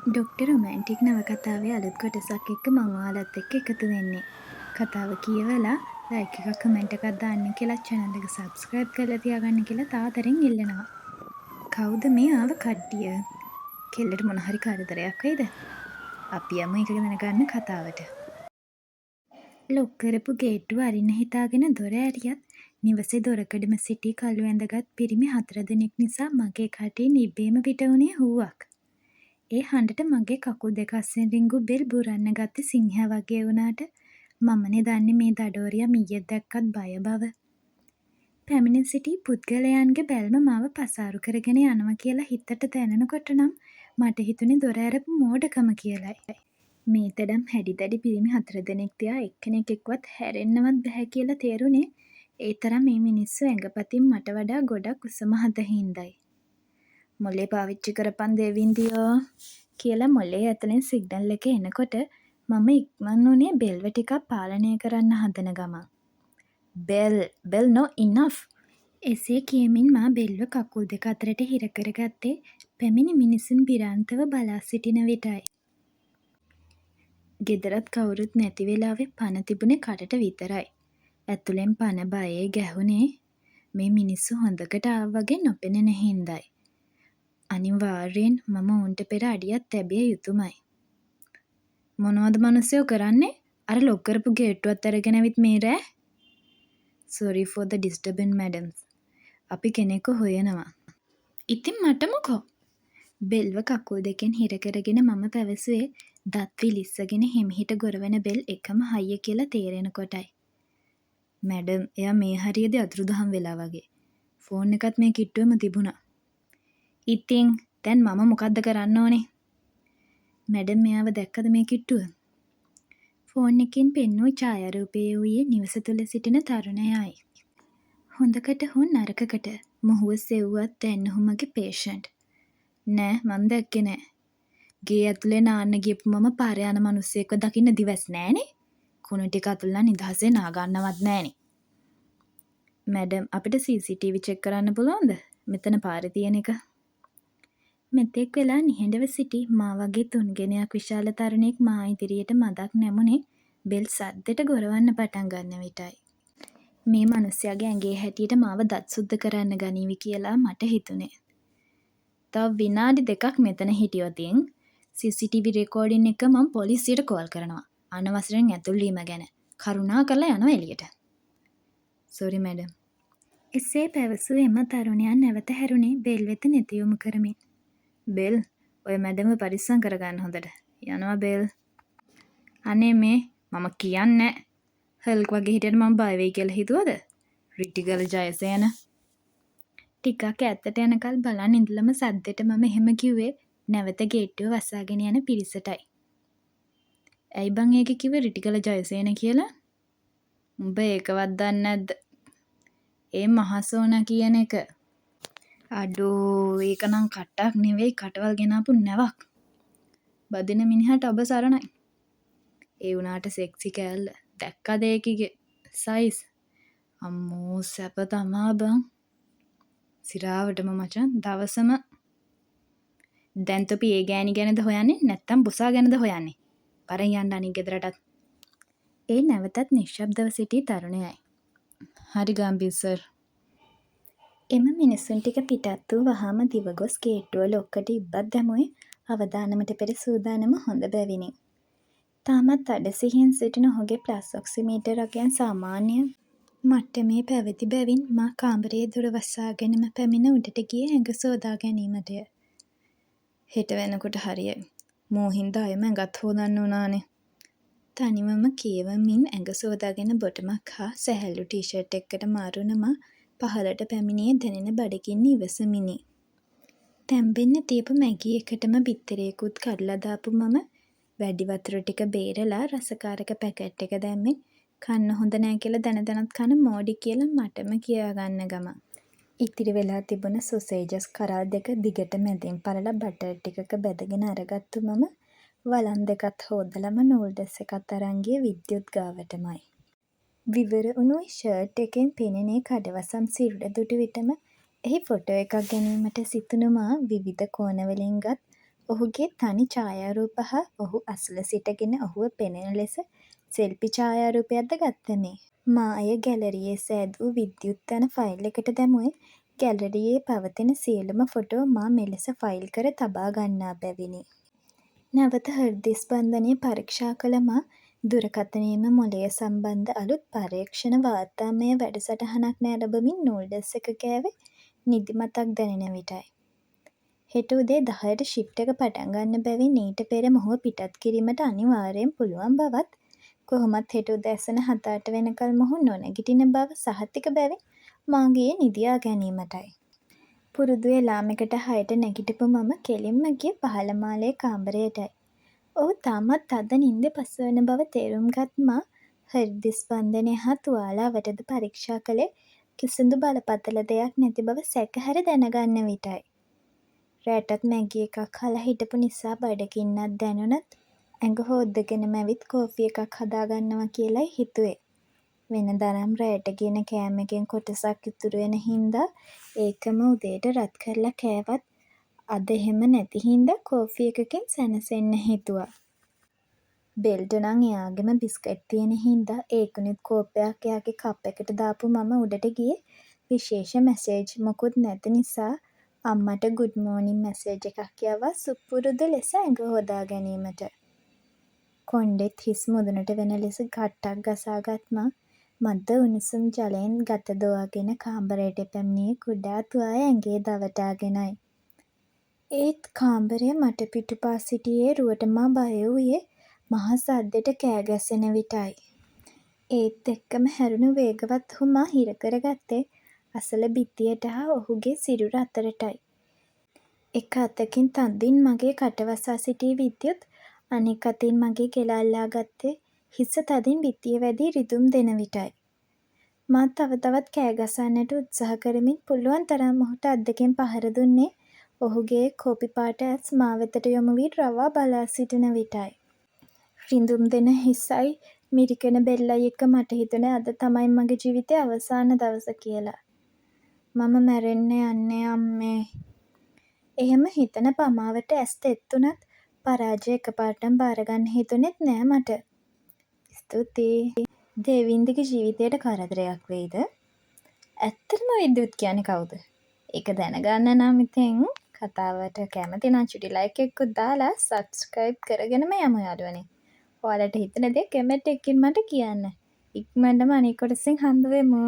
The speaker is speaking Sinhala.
ඩොක්ටර් රොමැන්ටික් නවකතාවේ අලුත් කොටසක් එක්ක මං ඔයාලත් එක්ක එකතු වෙන්නේ. කතාව කියවලා ලයික් එකක් කමෙන්ට් එකක් දාන්න කියලා, චැනල් එක සබ්ස්ක්‍රයිබ් කරලා තියාගන්න කියලා ආදරෙන් ඉල්ලනවා. කවුද මේ ආව කට්ටිය? කෙල්ලට මොන හරි කරදරයක් වෙයිද? අපි යමු ඒක දැනගන්න කතාවට. ලොක් කරපු ගේට්ටුව අරින්න හිතාගෙන දොර ඇරියත්, නිවසේ දොරකඩම සිටි කළු ඇඳගත් පිරිමි හතර දෙනෙක් නිසා මගේ කටින් ඉබේම පිට වුණේ හූවක්. ඒ හඬට මගේ කකුල් දෙක අස්සෙන් රිංගු බෙල් බුරන්න ගත්තේ සිංහයා වගේ වුණාට, මමනේ දන්නේ මේ දඩෝරියා මීයෙක් දැක්කත් බය බව. පැමිණ සිටි පුද්ගලයන්ගේ බැල්ම මාව පසාරු කරගෙන යනවා කියලා හිතට දැනෙනකොට නම් මට හිතුනේ දොර ඇරපු මෝඩකම කියලයි. මේ තරම් හැඩි දැඩි පිරිමි හතර දෙනෙක් දිහා එක්කෙනෙක් එක්කවත් හැරෙන්නවත් බැහැ කියලා තේරුනේ ඒ තරම් මේ මිනිස්සු ඇඟපතින් මට වඩා ගොඩක් උස මහත හින්දයි. මොලේ පාවිච්චි කරපන් දෙවින්දියෝ කියලා මොලේ ඇතුලෙන් සිග්නල් එක එනකොට මම ඉක්මන් වුණේ බෙල්ව ටිකක් පාලනය කරන්න හදන ගමන්. බෙල් බෙල් නෝ ඉනෆ්. එසේ කියමින් මා බෙල්ව කකුල් දෙක අතරට හිර කරගත්තේ පැමිණි මිනිසුන් බිරාන්තව බලා සිටින විටයි. ගෙදරත් කවුරුත් නැති වෙලාවේ පණ තිබුණේ කටට විතරයි. ඇතුලෙන් පණ බයේ ගැහුනේ මේ මිනිස්සු හොඳකට ආව වගේ නොපෙනෙන හින්දයි. අනිවාර්යෙන් මම ඔවුන්ට පෙර අඩියක් තැබිය යුතුමයි. මොනවද මනුස්සයෝ කරන්නේ? අර ලොක් කරපු ගේට්ටුවත් අරගෙන ඇවිත් මේ රෑ? Sorry for the disturbance, madams. අපි කෙනෙක්ව හොයනවා. ඉතින් මට මොකෝ? බෙල්ව කකුල් දෙකෙන් හිර කරගෙන මම පැවසුවේ දත් විලිස්සගෙන හෙමිහිට ගොරවන බෙල් එකම හයිය කියලා තේරෙන කොටයි. මැඩම්, එයා මේ හරියේදී අතුරුදහන් වෙලා වගේ. ෆෝන් එකත් මේ කිට්ටුවෙම තිබුණා. ඉතින් දැන් මම මොකද්ද කරන්න ඕනේ? මැඩම්, මෙයාව දැක්කද මේ කිට්ටුව? ෆෝන් එකෙන් පෙන්වූ ඡායාරූපයේ වූයේ නිවස තුළ සිටින තරුණයායි. හොඳකට හෝ නරකකට මොහුව සෙව්වත් දැන් ඔහු මගේ පේෂන්ට්. නෑ, මං දැක්කේ නෑ. ගේ ඇතුලේ නාන්න ගියපු මම පාරේ යන මනුස්සයෙක්ව දකින්න දිවැස් නෑනේ. කුණු ටික අතුල්ලා නිදහසේ නාගන්නවත් නෑනේ. මැඩම්, අපිට CCTV check කරන්න පුළුවන්ද? මෙතන පාරේ තියෙන එක. මෙතෙක් වෙලා නිහඬව සිටි මා වගේ තුන්ගෙනයක් විශාල තරුණයෙක් මා ඉදිරියට මදක් නැමුණේ බෙල් සද්දෙට ගොරවන්න පටන් ගන්න විටයි. මේ මනුස්සයාගේ ඇඟේ හැටියට මාව දත් සුද්ද කරන්න ගනීවි කියලා මට හිතුනේ. තව විනාඩි 2ක් මෙතන හිටියොතින් CCTV recording එක මං පොලිසියට කෝල් කරනවා. අනවසරෙන් ඇතුල් වීම ගැන. කරුණා කරලා යනවා එළියට. Sorry, madam. එසේ පැවසූ එම තරුණයා නැවත හැරුණේ බෙල් වෙත නෙත යොමු කරමින්. බෙල්, ඔය මැඩම්ව පරිස්සම් කරගන්න හොඳට. යනවා බෙල්. අනේ මේ මම කියන්නේ හල්ක් වගේ හිටියට මම බය වෙයි කියලා හිතුවද? රිටිගල ජයසේන. ටිකක් ඈතට යනකල් බලන් ඉඳලම සද්දෙට මම එහෙම කිව්වේ නැවත ගේට්ටුව වසාගෙන යන පිරිසටයි. ඇයි බං ඒකේ කිව්වේ රිටිගල ජයසේන කියලා? උඹ ඒකවත් දන්නේ නැද්ද? ඒ මහසෝනා කියන එක. අඩෝ, ඒක නම් කට්ටක් නෙවෙයි, කටවල් ගෙනාපු නැවක්. බදින මිනිහට ඔබ සරණයි. ඒ වුණාට සෙක්සි කෑල්ල. දැක්කද ඒකිගේ සයිස්? අම්මෝ, සැප තමා බං. සිරාවටම මචං දවසම. දැන් තොපි ඒ ගෑණි ගැනද හොයන්නේ, නැත්තම් බොසා ගැනද හොයන්නේ? වරෙන් යන්න අනික් ගෙදරටත්. ඒ නැවතත් නිශ්ශබ්දව සිටි තරුණයයි. හරි ගම්බීර් සර්. එම මිනිසුන් ටික පිටත් වූ වහාම දිව ගොස් ගේට්ටුව ලොක්කට ඉබ්බක් දැමුවේ අවදානමට පෙර සූදානම හොඳ බැවිනි. තාමත් අඩ සිහියෙන් සිටින ඔහුගේ ප්ලස් ඔක්සිමීටර් අගයන් සාමාන්‍ය මට්ටමේ පැවති බැවින් මා කාමරයේ දොර වසාගෙනම පැමිණ උඩට ගියේ ඇඟ සෝදා ගැනීමටය. හෙට වෙනකොට හරියයි. මූ හින්දා ආයෙම ඇඟත් හෝදන්න වුණානේ. තනිවම කියවමින් ඇඟ සෝදාගෙන බොටමක් හා සැහැල්ලු ටී-ෂර්ට් එකකට මාරු වුණ මා පහළට පැමිණියේ දැනෙන බඩගින්න ඉවසමිනි. තැම්බෙන්න තියපු මැගී එකටම බිත්තරයකුත් කඩලා දාපු මම වැඩි වතුර ටික බේරලා රසකාරක පැකට් එක දැම්මේ කන්න හොඳ නෑ කියලා දැන දැනත් කන මෝඩි කියලා මටම කියාගන්න ගමන්. ඉතිරි වෙලා තිබුණ සොසේජස් කරල් දෙක දිගට මැදින් පළලා බටර් ටිකක බැදගෙන අරගත්තු මම වලන් දෙකත් හෝදලම නූඩ්ල්ස් එකත් අරන් ගියේ විද්‍යුත් ගාවටමයි. විවර වුණු ෂර්ට් එකෙන් පෙනෙන ඒ කඩවසම් සිරුර දුටු විටම එහි ෆොටෝ එකක් ගැනීමට සිතුණු මා විවිධ කෝණවලින් ගත් ඔහුගේ තනි ඡායාරූප හා ඔහු අසල සිටගෙන ඔහුව පෙනෙන ලෙස සෙල්පි ඡායාරූපයක්ද ගත්තෙමි. මා එය ගැලරියේ සෑදූ විද්‍යුත් යන ෆයිල් එකට දැමුවේ ගැලරියේ පවතින සියලුම ෆොටෝ මා මෙලෙස ෆයිල් කර තබා ගන්නා බැවිනි. නැවත හෘද ස්පන්දනය පරීක්ෂා කළ මා දුරකථනයෙන්ම මොළය සම්බන්ධ අලුත් පර්යේෂණ වාර්තාමය වැඩසටහනක් නරඹමින් නූඩ්ල්ස් එක කෑවේ නිදිමතක් දැනෙන විටයි. හෙට උදේ 10ට ශිෆ්ට් එක පටන් ගන්න බැවින් ඊට පෙරම ඔහුව පිටත් කිරීමට අනිවාර්යයෙන් පුළුවන් බවත්, කොහොමත් හෙට උදෑසන 7-8 වෙනකල්ම ඔහු නොනැගිටින බව සහතික බැවින් මා ගියේ නිදියා ගැනීමටයි. පුරුදු එලාම් එකට 6ට නැගිටපු මම කෙලින්ම ගියේ පහළ මාලයේ කාමරයටයි. ඔහු තාමත් තද නින්දේ පසුවන බව තේරුම් ගත් මා හෘද ස්පන්දනය හා තුවාල අවටද පරීක්ෂා කළේ කිසිදු බරපතළ දෙයක් නැති බව සැක හැර දැනගන්න විටයි. රෑටත් මැගි එකක් කාලා හිටපු නිසා බඩගින්නක් දැනුණත් ඇඟ හෝදගෙනම ඇවිත් කෝෆි එකක් හදාගන්නවා කියලයි හිතුවේ. වෙනදනම් රෑට ගෙන කෑම එකෙන් කොටසක් ඉතුරු වෙන හින්දා ඒකම උදේට රත් කරලා කෑවත් අද එහෙම නැති හින්දා කෝෆි එකකින් සැනසෙන්න හිතුවා. බෙල්ට නම් එයාගෙම බිස්කට් තියෙන හින්දා ඒකෙනුත් කෝප්පයක් එයාගේ කප් එකට දාපු මම උඩට ගියේ විශේෂ මැසේජ් මොකුත් නැති නිසා අම්මට ගුඩ් මෝනින් මැසේජ් එකක් යවා සුපුරුදු ලෙස ඇඟ හෝදා ගැනීමට. කොණ්ඩෙත් හිස් මුදුනට වෙන ලෙස කට්ටක් ගසාගත් මා මද උණුසුම් ජලයෙන් ගත දොවාගෙන කාමරයට පැමිණියේ කුඩා තුවාය ඇඟේ දවටාගෙනයි. ඒත් කාමරය මට පිටුපා සිටි ඒ රුවට මා බය වූයේ මහ සද්දෙට කෑ ගැසෙන විටයි. ඒත් එක්කම හැරුණු වේගවත් ඔහු මා හිර කරගත්තේ අසල බිත්තියට හා ඔහුගේ සිරුර අතරටයි. එක අතකින් තදින් මගේ කට වසා සිටි විද්‍යුත් අනෙක් අතින් මගේ ගෙල අල්ලා ගත්තේ හිස තදින් බිත්තියේ වැදී රිදුම් දෙන විටයි. මා තව තවත් කෑ ගසන්නට උත්සාහ කරමින් පුළුවන් තරම් ඔහුට අත් දෙකෙන් පහර දුන්නේ ඔහුගේ ඒ කෝපි පාට ඇස් මා වෙතට යොමු වී රවා බලා සිටින විටයි. රිදුම් දෙන හිසයි මිරිකෙන බෙල්ලයි එක්ක මට හිතුනේ අද තමයි මගේ ජීවිතේ අවසාන දවස කියලා. මම මැරෙන්න යන්නේ අම්මේ. එහෙම හිතන පමාවට ඇස් තෙත් වුණත් පරාජය එකපාරටම බාරගන්න හිතුනෙත් නෑ මට. ස්තුතියි. දේවින්දගේ ජීවිතයට කරදරයක් වෙයිද? ඇත්තටම විද්‍යුත් කියන්නේ කවුද? ඒක දැනගන්න නම් ඉතින් කතාවට කැමති නම් චුටි ලයික් එකකුත් දාලා සබ්ස්ක්‍රයිබ් කරගෙනම යමු යාළුවනේ. ඔයාලට හිතෙන දේ කමෙන්ට් එකකින් මට කියන්න. ඉක්මනටම අනිත් කොටසෙන් හම්බ වෙමු.